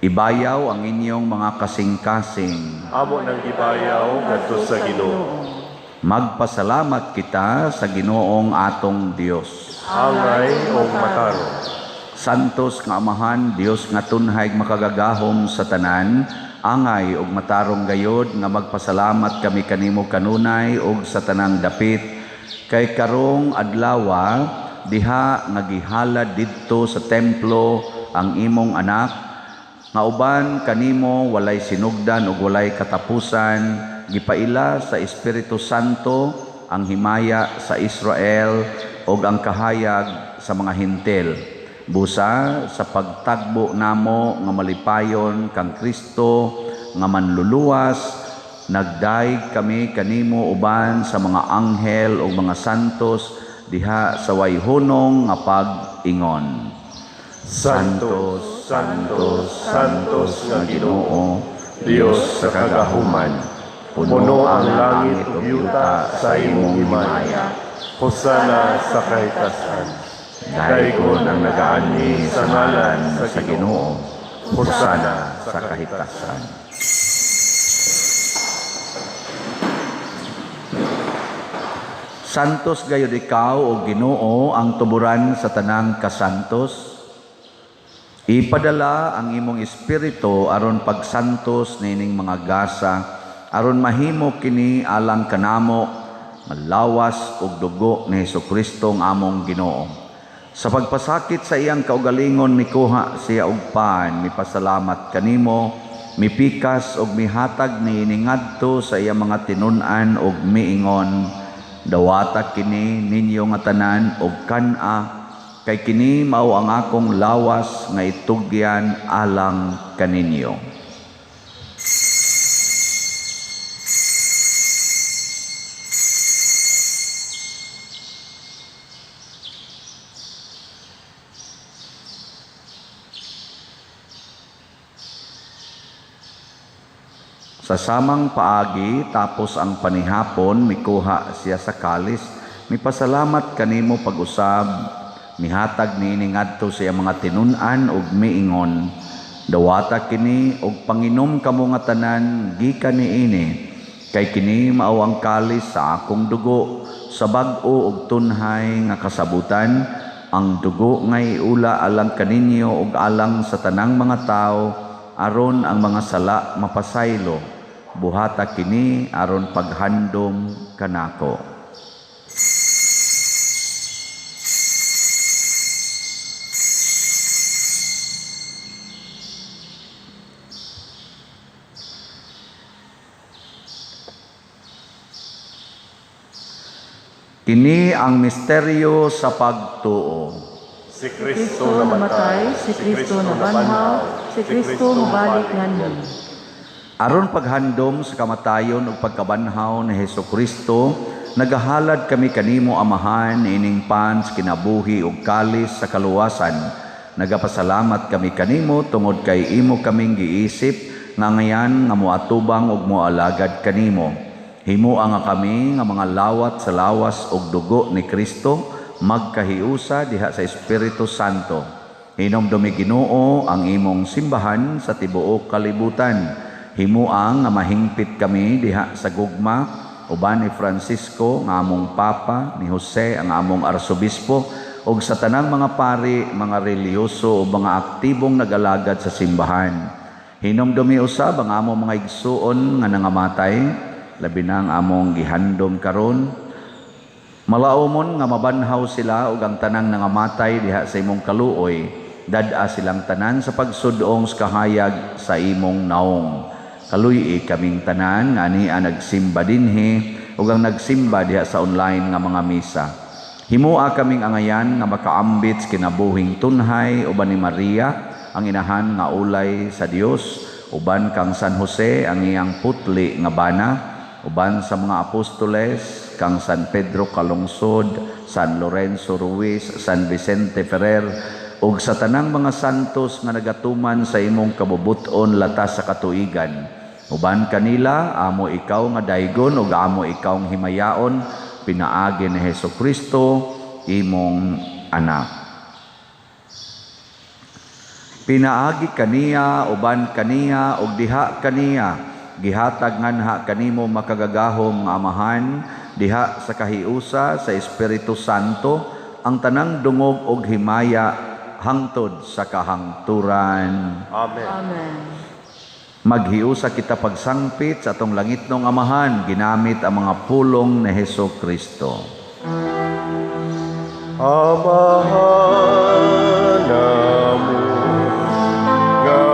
Ibayaw ang inyong mga kasing-kasing. Amo nang gibayaw ngadto sa Ginoo. Magpasalamat kita sa Ginoong atong Dios. Angay og matarong. Santos nga Amahan, Dios nga tunhay makagagahom sa tanan, angay og matarong gayod nga magpasalamat kami kanimo kanunay og sa tanang dapit, kay karong adlawa diha nga gihalad didto sa templo ang imong anak Nga uban kanimo walay sinugdan ug walay katapusan, gipaila sa Espiritu Santo ang himaya sa Israel ug ang kahayag sa mga Hentil. Busa sa pagtagbo namo nga malipayon kang Kristo nga manluluwas, nagdaig kami kanimo uban sa mga anghel ug mga santos diha sa wayhunong nga pag-ingon. Santo, Santo, Santos nga Ginoo, Dios sa kagahuman. Puno ang langit ug yuta sa imong himaya. Hosana sa kahitasan. Daygon ang nagaanhi sa ngalan sa Ginoo. Hosana sa kahitasan. Santos gayud ikaw o Ginoo ang tuburan sa tanang kasantos. Ipadala ang imong espiritu aron pagsantos nining mga gasa, aron mahimo kini alang kanamo malawas og dugo ni Hesukristo ang among Ginoo. Sa pagpasakit sa iyang kaugalingon mikuha siya og pan, mipasalamat kanimo, mipikas og mihatag niini ngadto sa iyang mga tinun-an og miingon, dawata kini ninyo nga tanan og kan-a, kay kini mao ang akong lawas nga itugyan alang kaninyo. Sa samang paagi, tapos ang panihapon, mikuha siya sa kalis, mipasalamat kanimo pag-usab, mihatag niini ngadto sa iyang mga tinun-an ug miingon, dawata kini og panginom kamo nga tanan gikan niini, kay kini mao ang kalis sa akong dugo, sa bag-o ug tunhay nga kasabutan, ang dugo nga iula alang kaninyo ug alang sa tanang mga tawo, aron ang mga sala mapasaylo. Buhata kini aron paghandom kanako. Kini ang misteryo sa pagtuo. Si Kristo namatay, si Kristo nabanhaw, si Kristo mobalik nganhi. Aron paghandom sa kamatayon ug pagkabanhaw ni Hesukristo, nagahalad kami kanimo Amahan ining pan sa kinabuhi ug kalis sa kaluwasan. Nagapasalamat kami kanimo tungod kay imo kaming giisip nga ngayan nga moatubang ug moalagad kanimo. Himoa nga kami nga mga lawat sa lawas ug dugo ni Kristo magkahiusa diha sa Espiritu Santo. Hinomdumi Ginoo ang imong simbahan sa tibuok kalibutan. Himoa nga mahingpit kami diha sa gugma uban ni Francisco nga among Papa, ni Jose ang among Arsobispo, ug sa tanang mga pari, mga relihiyoso ug mga aktibong nagalagad sa simbahan. Hinomdumi usab ang among mga igsuon nga nangamatay, labi na ang among gihandom karon. Malaumon nga mabanhaw sila ug ang tanang nangamatay diha sa imong kaluoy, dad-a silang tanan sa pagsudong sa kahayag sa imong naong. Kaluy-i kaming tanan nga ania nagsimba dinhi ug ang nagsimba diha sa online nga mga misa. Himoa kaming angayan nga makaambit sa kinabuhing tunhay uban ni Maria ang inahan nga ulay sa Dios, uban kang San Jose ang iyang putli nga bana, uban sa mga apostoles kang San Pedro Calungsod, San Lorenzo Ruiz, San Vicente Ferrer, ug sa tanang mga santos nga nagatuman sa imong kabubut-on latas sa katuigan. Uban kanila amo ikaw nga daygon ug amo ikaw nga himayaon pinaagi ni Hesukristo imong anak. Pinaagi kaniya, uban kaniya ug diha kaniya gihatag nganha kanimo makagagahom nga Amahan diha sa kahiusa sa Espiritu Santo ang tanang dungog ug himaya hangtod sa kahangturan. Amen. Amen. Maghiusa kita pagsangpit sa atong langitnong Amahan ginamit ang mga pulong ni Hesukristo. Amahan namo nga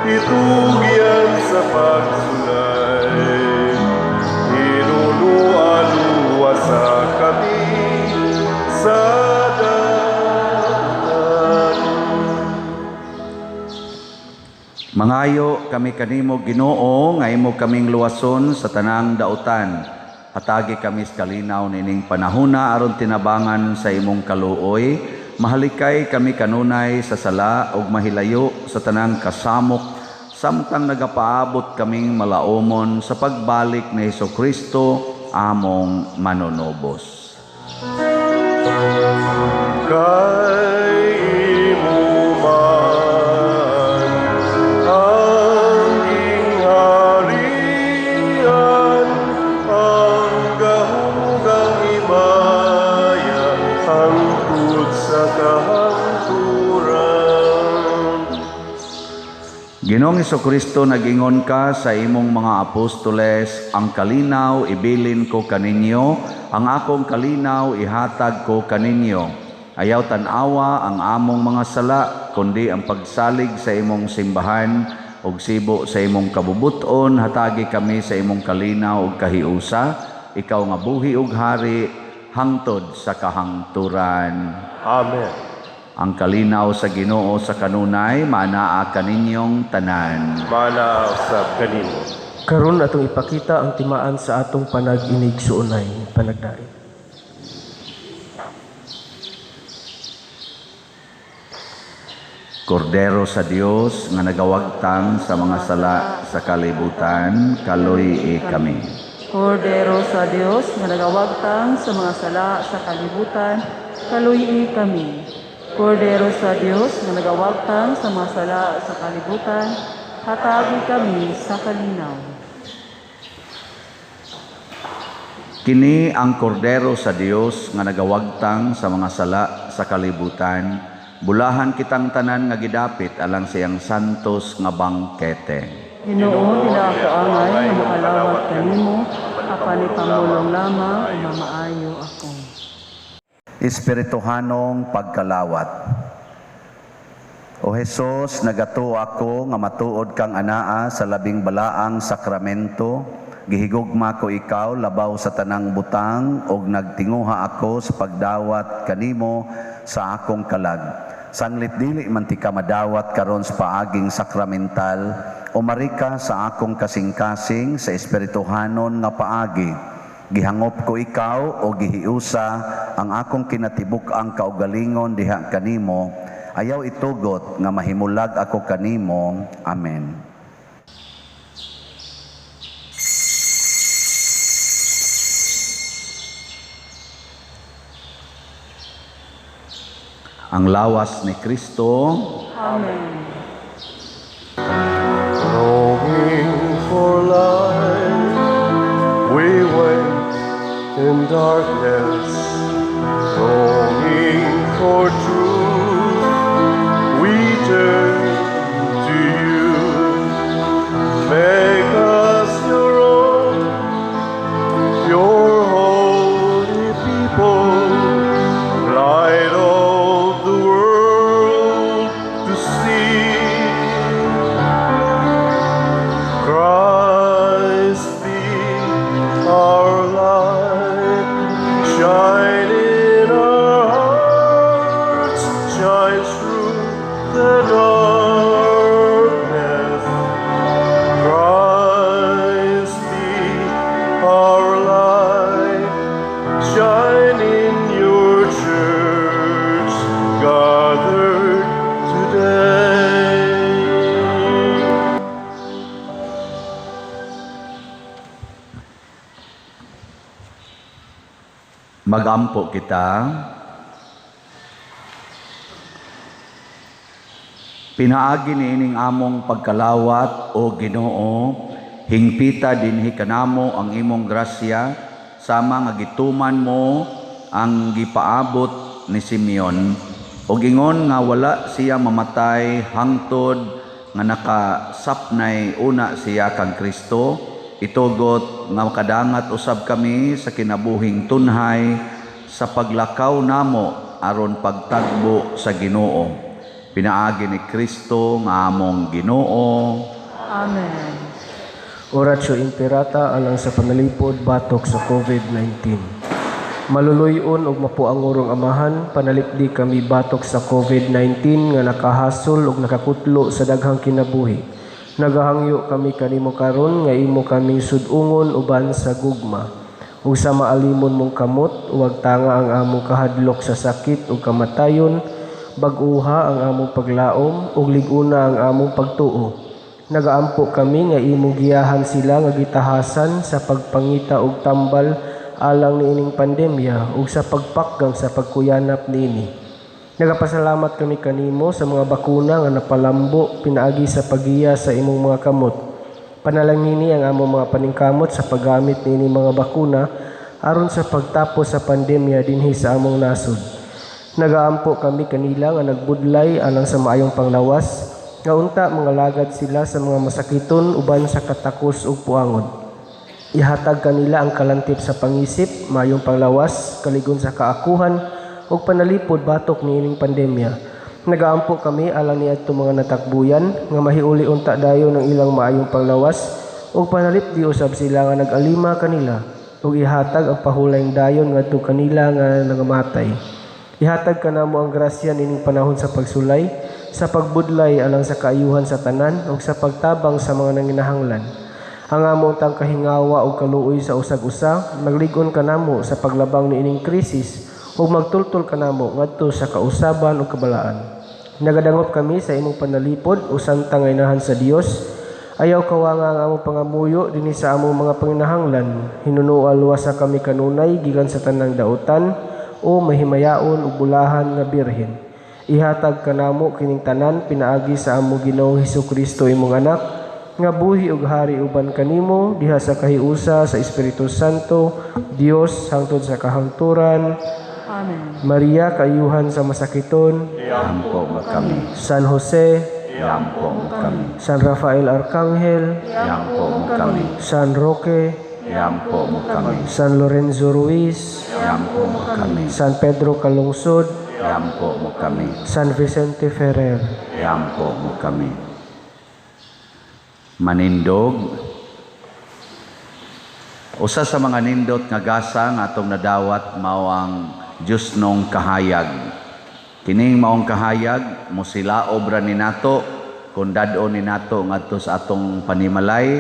Itugyan sa pagsulay. Hinunuan sa kami sa dautan. Mangayo kami kanimo, Ginoo, nga imo kaming luwason sa tanang dautan. Hatagi kami sa kalinaw nining panahona aron tinabangan sa imong kaluoy. Mahalikay kami kanunay sa sala ug mahilayo sa tanang kasamok samtang nagapaabot kaming malaomon sa pagbalik ni Hesukristo among manunubos. Kay imo man ang gingharian, ang gahom ug ang himaya, hangtod sa kahangturan. Ginoong Hesukristo, nag-ingon ka sa imong mga apostoles, "Ang kalinaw ibilin ko kaninyo, ang akong kalinaw ihatag ko kaninyo. Ayaw tan-awa ang among mga sala, kundi ang pagsalig sa imong simbahan ug sibo sa imong kabubuton, hatagi kami sa imong kalinaw ug kahiusa, ikaw nga buhi ug hari hangtod sa kahangturan." Amen. Ang kalinaw sa Ginoo sa kanunay maanaa kaninyong tanan. Maanaa usab kanimo. Karon atong ipakita ang timaan sa atong panag-inigsuonay, panagdait. Kordero sa Dios nga nagawagtang sa mga sala sa kalibutan, kaluy-i kami. Kordero sa Dios nga nagawagtang sa mga sala sa kalibutan, kaluy-i kami. Kordero sa Dios nga nagawagtang sa mga sala sa kalibutan, hatagi kami sa kalinaw. Kini ang kordero sa Dios nga nagawagtang sa mga sala sa kalibutan. Bulahan kitang tanan nga gidapit alang sa iyang santos nga bangkete. Ginoo, dili ako angay nga makalawat kanimo, apan ipamulong lamang ug mamaayo ako. Espirituhanong pagkalawat. O Hesus, nagatuo ako nga matuod kang anaa sa labing balaang sakramento. Gihigugma ko ikaw labaw sa tanang butang ug nagtinguha ako sa pagdawat kanimo sa akong kalag. Sanglit dili man ti ka madawat karon sa paaging sakramental, umari ka sa akong kasing-kasing sa espirituhanon nga paagi. Gihangop ko ikaw o gihiusa ang akong kinatibuk-ang kaugalingon diha kanimo. Ayaw itugot nga mahimulag ako kanimo. Amen. Ang lawas ni Kristo. Amen. Longing for light, we wait in darkness. Longing for truth, we turn to you. Make us your own, your holy people, light of the world to see. Christ be our light, shine in our hearts, shine through the darkness. Christ be our light, shine in your church gathered today. Magampo kita. Pinaagi niining among pagkalawat, o Ginoo, hingpita dinhi kanamo ang imong grasya, sama nga gituman mo ang gipaabot ni Simeon, og ingon nga wala siya mamatay hangtod nga nakasapnay una siya kang Kristo. Itugot nga makadangat usab kami sa kinabuhing tunhay sa paglakaw namo aron pagtagbo sa Ginoo. Pinaagi ni Kristo nga among Ginoo. Amen. Oratio Imperata alang sa panalipod batok sa COVID-19. Maluluy-on ug mapuangurong Amahan, panalipdi kami batok sa COVID-19 nga nakahasol ug nakakutlo sa daghang kinabuhi. Nagahangyo kami kanimo karon nga imo kaming sud-ungon uban sa gugma. Ug sa maalimon mong kamot, wag tanga ang among kahadlok sa sakit ug kamatayon, bag-uha ang among paglaom ug lig-una ang among pagtuo. Nagaampo kami nga imong giyahan sila nga gitahasan sa pagpangita og tambal alang niining pandemya ug sa pagpakgang sa pagkuyanap niini. Nagapasalamat kami kanimo sa mga bakuna nga napalambo pinaagi sa pagiya sa imong mga kamot. Panalangini ang among mga paningkamot sa paggamit niini mga bakuna aron sa pagtapos sa pandemya dinhi sa among nasod. Nagaampo kami kanila nga nagbudlay alang sa maayong panglawas, nga unta mangalagad sila sa mga masakiton uban sa katakos ug puangod. Ihatag kanila ang kalantip sa pangisip, maayong panglawas, kaligon sa kaakuhan ug panalipod batok niining pandemya. Nagaampo kami alang niadto mga natakbuyan nga mahiuli unta dayon ang ilang maayong panglawas ug panalipdi usab sila nga nag-alima kanila ug ihatag ang pahulayng dayon ngadto kanila nga nangamatay. Ihatag kanamo ang grasya nining panahon sa pagsulay, sa pagbudlay alang sa kaayuhan sa tanan ug sa pagtabang sa mga nanginahanglan. Ang among tang kahingawa ug kaluoy sa usag-usa, maglig-on kanamo sa paglabang niining krisis ug magtultol kanamo ngadto sa kausaban ug kabalaan. Nagadangop kami sa imong panalipod o santa nga inahan sa Dios. Ayaw kawanga ang among pangamuyo dinhi sa among mga panginahanglan. Hinunoa luwasa kami kanunay gikan sa tanang dautan o mahimayaon ug bulahan nga birhen. Ihatag kanamo kining tanan pinaagi sa among Ginoong Hesukristo imong anak nga buhi ug hari uban kanimo diha sa kahiusa sa Espiritu Santo, Dios hangtod sa kahangturan. Amen. Maria, kaayuhan sa masakiton. Iampo mo kami. San Jose, Iampo mo kami. San Rafael Arcangel, Iampo mo kami. San Roque, Iampo mo kami. San Lorenzo Ruiz, Iampo mo kami. San Pedro Calungsod, Iampo mo kami. San Vicente Ferrer. Iampo mo kami. Manindog. Usa sa mga nindot nga gasa nga atong nadawat mao ang Dios nong kahayag. Kining maong kahayag mosilaob ra ni nato kung dad-on ni nato ngadto sa atong panimalay,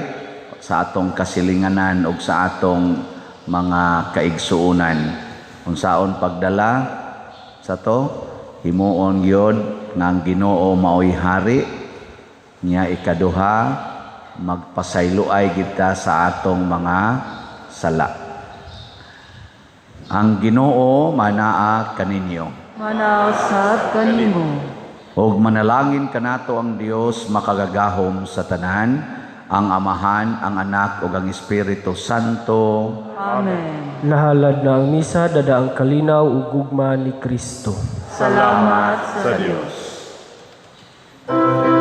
sa atong kasilinganan ug sa atong mga kaigsuonan. Unsaon pagdala sa to, himuon gyud nga ang Ginoo maoy hari niya. Ikaduha, magpasayloay kita sa atong mga sala. Ang Ginoo manaa kaninyo. Manausab kanimo. Ug manalangin kanato ang Dios makagagahom sa tanan, ang Amahan, ang Anak ug ang Espiritu Santo. Amen. Nahalad na ang misa, dada ang kalinaw ug gugma ni Kristo. Salamat sa sa Dios. Dios.